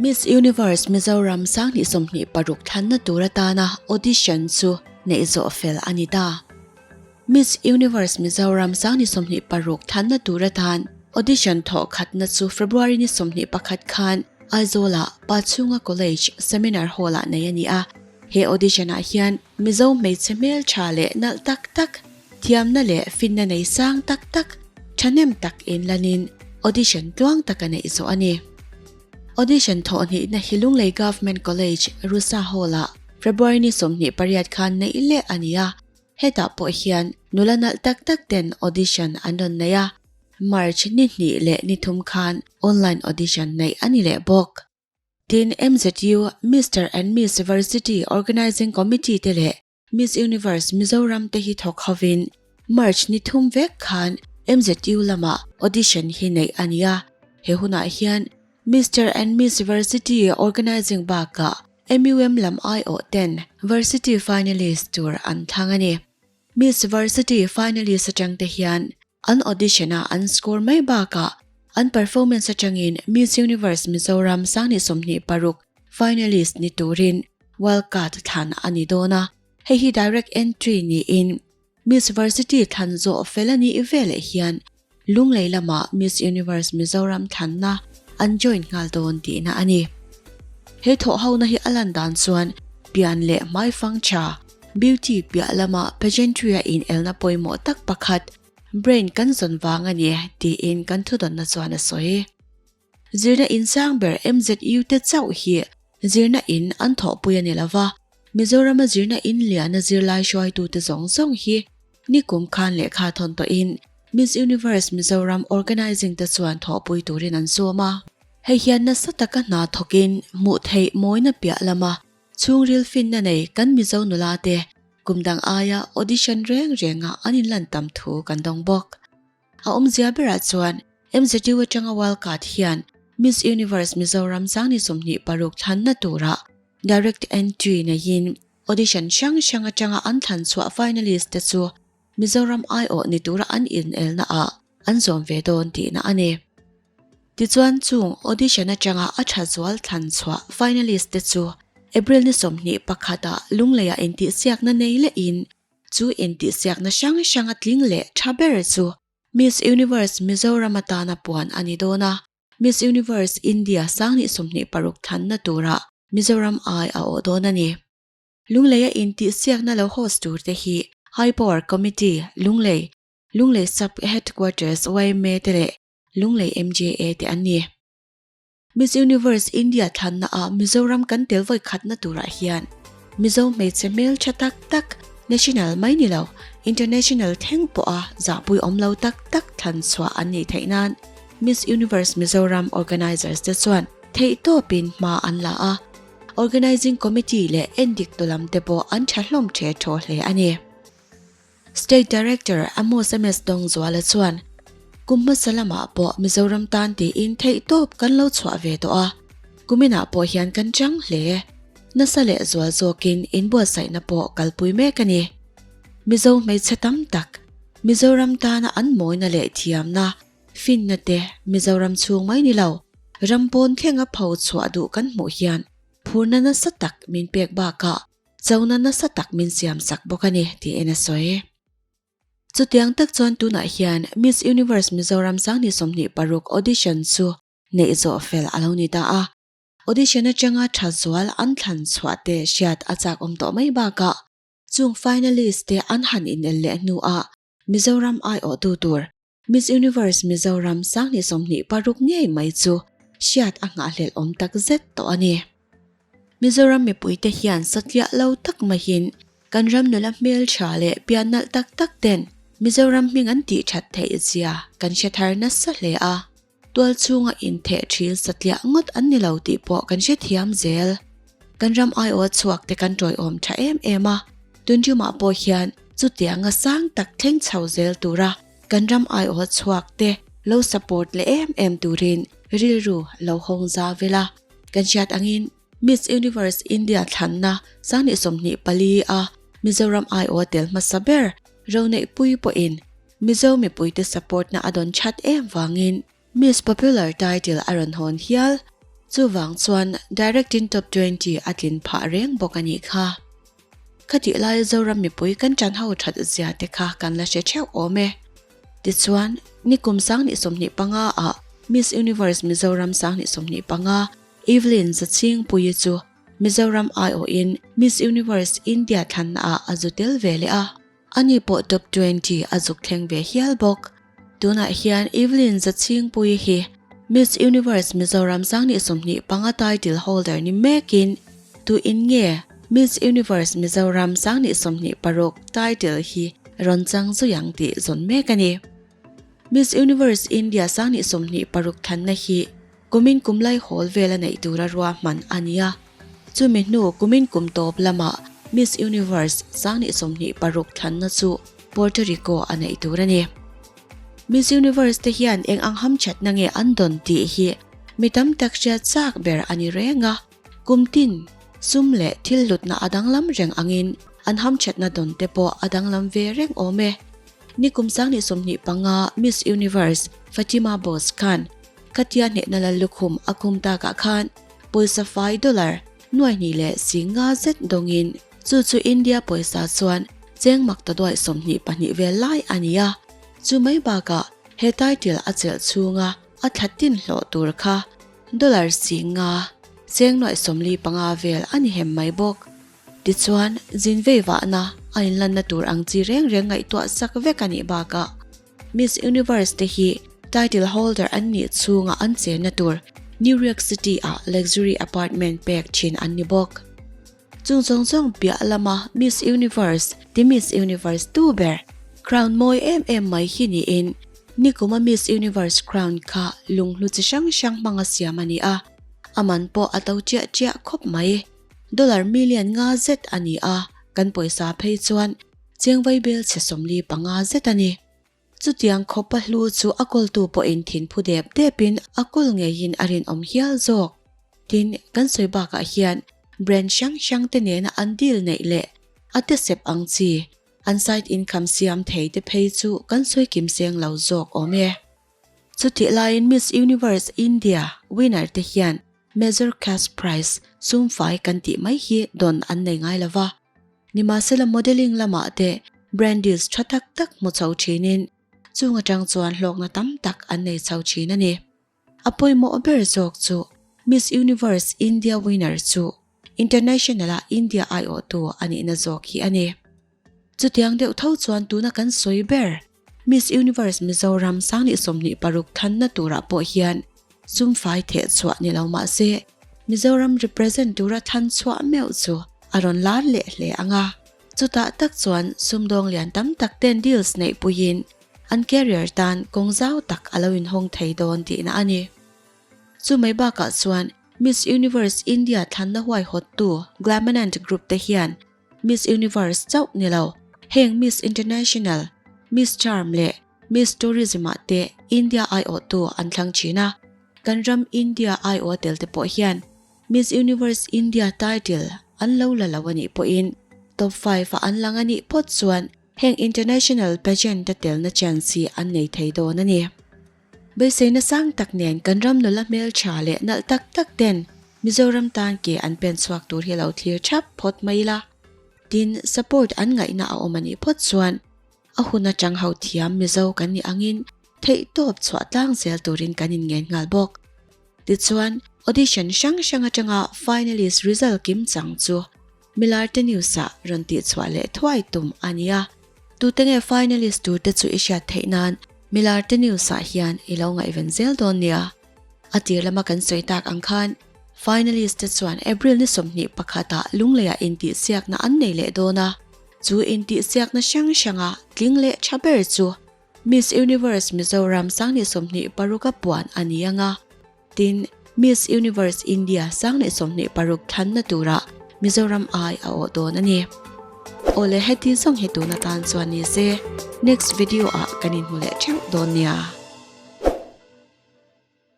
Miss Universe Mizoram 2026 thlanna tur atana audition chu neih zawh fel a ni ta. Miss Universe Mizoram 2026 thlanna tur atan audition thawh khatna chu February ni 21 khan Aizawl-ah Pachhunga College Seminar Hall-ah nei a ni a. He audition-ah hian Mizo hmeichhe hmeltha leh nalh tak tak, thiamna leh finna nei sang tak tak, thahnem tak inlanin audition tluang taka neih zawh a ni. Audition thawhhnihna hi Lunglei Government College, Rusa Hall-ah February ni 28 khan neih leh a ni a, hetah pawh hian nula nalh tak tak ten audition an rawn nei a, March ni hnih leh ni thum khan online audition neih a ni leh bawk. Tin, MZU Mister and Miss Varsity Organising Committee te leh Miss Universe Mizoram te hi thawk hovin March ni thum vek khan MZU lamah audition hi neih a ni a. He hunah hian Mister and Miss Varsity Organising bakah MUM lam aiawh ten Varsity Finalist tur an thlang a ni. Miss Varsity Finalist atang te hian an audition a an score mai bakah an performance atangin Miss Universe Mizoram 2026 finalist ni turin wild card thlan a ni dawn a, hei hi direct entry niin Miss Varsity thlan zawh fel a nih veleh hian Lunglei lamah Miss Universe Mizoram thlanna an join nghal dawn tihna a ni. He thawhhona hi a lan dan chuan pian leh hmaifang tha, beauty piah lama pageantry-a inelna pawimawh tak pakhat, brain kan zawn vang a ni tiin kan thudawnna chuan a sawi. Zirna in sang ber MZU te chauh hi zirna in an thawhpui a ni lo va, Mizorama zirna in liana zirlai hruaitute zawng zawng hi nikum khan lehkha thawn tawhin Miss Universe Mizoram Organising te chuan thawhpui turin an sawm a. Hei hian nasa taka hna thawkin hmuh theih mawina piah lama chhungril finna nei kan Mizo nula te kum dang aia audition reng renga an inlan tam thu kan dawng bawk. A awmzia berah chuan MZU atanga wild card hian Miss Universe Mizoram 2026 thlanna turah direct entry neiin audition hrang hrang atanga an thlan chhuah finalist te chu Mizoram aiawh ni tura an inelna ah an zawm ve dawn tihna a ni. Tichuan chung audition atanga a tha zual thlan chhuah finalist te chu April ni 21 ah Lungleiah intihsiakna nei lehin chu intihsiakna hrang hrang a tling leh tha ber chu Miss Universe Mizoram atana puan a ni dawn a, Miss Universe India 2026 thlanna turah Mizoram ai a awh dawn a ni. Lungleia intihsiakna lo host tur te hi High Power Committee, Lunglei, Lunglei Sub Headquarters yma te leh Lunglei MJA te an ni. Miss Universe India thlanna ah Mizoram kan tel vawi khatna turah hian Mizo hmeichhe hmeltha tak tak, national mai ni lo, international thleng pawha zahpui awm lo tak tak thlan chhuah an nih theih nan Miss Universe Mizoram organisers te chuan theihtawpin hma an la a, organising committee leh endik tu lam te pawh an tha hlawm the thaw hle a ni. State Director Amos MS Dawngzuala chuan, Kum hmasa lamah pawh Mizoram tan tiin theihtawp kan lo chhuah ve tawh a, kuminah pawh hian kan chang hle. Nasa leh zual zawkin inbuatsaihna pawh kalpui mek a ni. Mizo hmeichhe tam tak, Mizoram tana an mawina leh thiamna, finna te Mizoram chhung mai ni lo, ram pawn thlenga pho chhuah duh kan hmuh hian phurna nasa tak min pek bakah Chona nasa tak min siam sak bawk a ni, tiin a sawi. Chutiang tak chuan tunah hian Miss Universe Mizoram 2026 audition chu neih zawh fel a lo ni ta a. Audition atanga tha zual an thlan chhuah te hriat a chak awm tawh mai bakah chung finalist te an han inel leh hnuah Mizoram aiawhtu tur Miss Universe Mizoram 2026 ngei mai chu hriat a nghahhlelh awm tak zet tawh a ni. Mizoram mipuite hian satliah lo tak maiin kan ram nula hmeltha leh pian nalh tak tak ten Mizoram hming an tih that theih zia kan hre thar nasa hle a. Tual chhunga intheh thil satliah ngawt an ni lo tih pawh kan hrethiam zel. Kan ram aiawh chhuak te kan tawiawm tha em em a, tunjumah pawh hian chutianga sang tak thleng chho zel tura kan ram aiawh chhuak te lo support leh em em turin rilru lo hawng za vel a. Kan hriat angin Miss Universe India thlanna 2024 a Mizoram aiawh tel hmasa ber Roneihpui pawhin Mizo mipuite support na a dawn that em vangin Miss Popular title a rawn hawn hial. Chuvang chuan direct in top 20 a tlin phah reng bawk a nih kha. Khatih laia Zoram mipui kan ṭan ho ṭhat zia te kha kan la hre ṭheuh awm e. Tichuan, nikum 2025 ah Miss Universe Mizoram 2025 Evelyn Zachhingpuii chu Mizoram aiawhin Miss Universe India thlanna ah a zu tel ve leh a. Ani pawh top 20 a zuk thleng ve hial bawk. Tunah hian Evelyn Zachhingpuii hi Miss Universe Mizoram 2025 title holder ni mekin tu in nge Miss Universe Mizoram 2026 title hi rawn chang zui ang tih zawn mek a ni. Miss Universe India 2026 thlanna hi kumin kum lai hawl vela neih tura ruahman a ni a. Chumi hnu kumin kum tawp lamah Miss Universe 2026 thlanna chu Puerto Rico a neih tur a ni. Miss Universe te hian eng ang hamthatna nge an dawn tih hi mi tam tak hriat chak ber a ni reng a. Kum tin, sum leh thil hlutna a danglam reng angin an hamthatna dawn te pawh a danglam ve reng awm e. Nikum 2025 Miss Universe Fatima Boss khan khatia hnehna lal lukhum a khum takah khan pawisa fai dollar nuai hnih leh singa zet dawngin chu chu India pawisa chuan cheng mak ta duai 22 vel lai a ni a. Chu mai bakah he title a chelh chhunga a thla tin hlawh tur kha dollar 50 cheng nuai 45 vel a ni hem mai bawk. Tichuan, zin vei vahna a inlanna tur ang chi reng reng ngaihtuah sak vek a nih bakah Miss Universe te hi title holder an nih chhunga an chenna tur New York City ah luxury apartment pek thin an ni bawk. Chung zawng zawng piah lama Miss Universe ti Miss Universe tu ber crown mawi em em mai hi niin nikuma Miss Universe crown kha lunghlu chi hrang hrang hmanga siam a ni a, a man pawh a to chiah chiah khawp mai. Dollar million nga zet a ni a, kan pawisa phei chuan Cheng vaibel chhe 45 zet a ni. Chutiang khawpa hlu chu a kawltu pawhin thin phu dep depin a kawl ngeiin a rinawm hial zawk. Tin, kan sawi bakah hian brand hrang hrang te nena an deal neih leh a te sep ang chi an side income siam thei te phei chu kan sawi kim seng lo zawk awm e. Chutih laiin Miss Universe India winner te hian Major cash prize sum fai kan tih mai hi dawn an nei ngai lova. Nimahsela modelling lamah te brand deals tha tak tak hmu chho thinin chung atang chuan hlawkna tam tak an nei chho thin a ni. A pawimawh ber zawk chu Miss Universe India winner chu international-a India aiawhtu a nihna zawk hi a ni. Chutiang deuh tho chuan tuna kan sawi ber Miss Universe Mizoram 2026 thlanna turah pawh hian sum fai theh chhuah ni lo mah se, Mizoram represent tura thlan chhuah meuh chu a rawn lar leh hle ang a. Chutah tak chuan sumdawng lian tam tak ten deals neih puiin an career tan kawng zau tak a lo inhawng thei dawn tihna a ni. Chu mai bakah chuan Miss Universe India thlanna huaihawttu Glamanand Group te hian Miss Universe chauh ni lo, heng Miss International, Miss Charm leh Miss Tourism ah te India aiawhtu an thlang thin a. Kan ram India aiawh tel te pawh hian Miss Universe India title an lo la lo a nih pawhin top 5 ah an lang a nih phawt chuan heng international pageant te telna chance hi an nei thei dawn a ni. Beiseina sang tak nen kan ram nula hmeltha leh nalh tak tak ten Mizoram tan ke an pen chhuak tur hi lo thlir thap phawt mai ila. Tin, support an ngaihna a awm a nih phawt chuan a hun atang ho thiam Mizo kan nih angin theihtawp chhuah tlang zel turin kan inngen nghal bawk. Tichuan, audition hrang hrang atanga finalist result kim chang chu Milarte News-ah rawn tihchhuah leh thuai tum a ni a. Tute nge finalist turte chu i hriat theih nan Milarte News-ah hian i lo ngaihven zel dawn nia. A tir lama kan sawi tak ang khan finalist te chuan April ni 21 ah Lungleiah intihsiakna an nei leh dawn a. Chu intihsiakna hrang hranga tling leh tha ber chu Miss Universe Mizoram 2026 a puan a ni ang a. Tin, Miss Universe India 2026 thlanna turah Mizoram ai a awh dawn a ni. Awle heti zawng hi tun atan chuan ni se, next video ah kan inhmu leh theuh dawn nia.